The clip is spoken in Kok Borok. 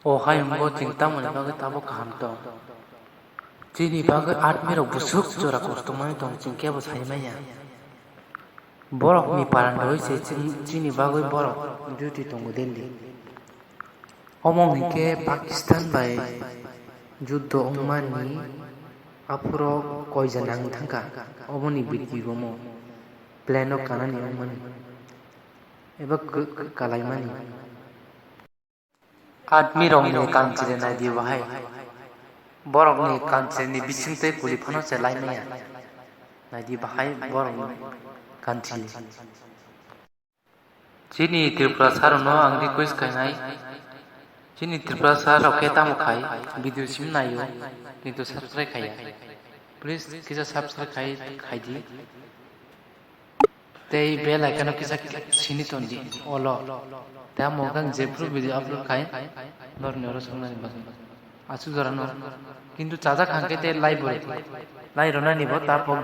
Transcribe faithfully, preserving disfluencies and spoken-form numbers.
O hayungo chwng tamoni bagwi tabuk kaham tong? Chini bagwi army rok bwswk jora kosto manwi tong chwng kebo sai manya. Borokni parandoi se chini bagwi borok duty tongo daily. Omo hinkhe Pakistan bai juddo wngmani aphuru koija nang thangkha, oboni bidi omo plane o kanani wngmani eba kalaimani. Admi rokni country naidi bahai. Borokni country ni bisingtwi kuli phano se lai maya. Naidi bahai borokni country. Chini Tripura sir no ang request khainai. Chini Tripura sir rok khe tamo khai video sim naio, kintu subscribe khaiya. Please kisa subscribe khai, khaidi. Tei bell icon no kisa sini tondi olo. Tei amo khe ang jephru video upload khai norni oro songnani bagwi. Aswk jora no. Kintu chajak hangkhe tei lai bo rwdi. Lai rwnani bo ta pok di.